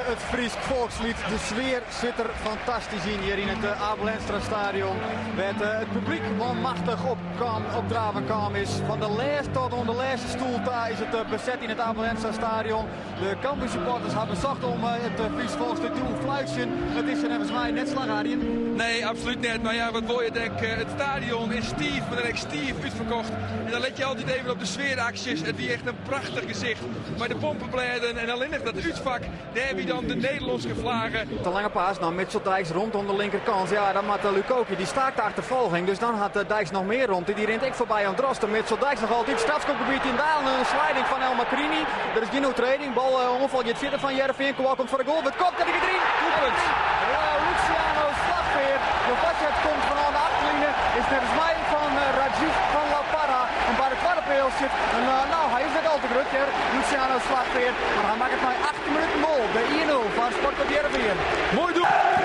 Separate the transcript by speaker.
Speaker 1: it Frysk folksliet. De sfear sit der fantastysk yn hjir yn it Abe Lenstra stadion. Wêr't it publyk manmachtich op kaam, opdraven kaam is. Fan de lêste tot oan de lêste stoel ta is it beset yn it Abe Lenstra stadion. De Cambuur supporters ha besocht om it Frysk folksliet te oerfluitsjen. It is se neffens my net slagge, Arjen.
Speaker 2: Nee, absolút net. Mar ja, wat wol je denke? It stadion is stiif, mar dan ek stiif útferkocht. En dan let je altyd even op de sfearaksjes. It wie echt in prachtich gesicht. Mei de pompeblêden en allinnich dat útfak, dêr wie dan de Nederlânske flage.
Speaker 1: De lange paas nei Mitchell Dijks rond oan de linkerkant. Ja, dan moat Lukoki, dy staakt de achterfolging. Dus dan hat Dijks noch mear romte. Dy rint ek foarby oan Drosten. Mitchell Dijks noch altyd. Strafskopgebiet yn Dalen. In sliding fan El Makrini. Der is gjin oertreding. Bal oanfal giet fierder fan Hearrenfean. Kowal komt foar de goal. Wurdt kopt en dy giet deryn.
Speaker 2: Doelpunt.
Speaker 1: Luciano Slagveer. De foarset komt fanôf de achterline. Is neffens my fan Rajiv van La Parra. En by de twadde peal sit in, no, hy is net al te grut hear, Luciano Slagveer. Mar hy makket nei 18 minuten wol de 1-0 foar Sportklub Hearrenfean.
Speaker 2: Moai doelpunt.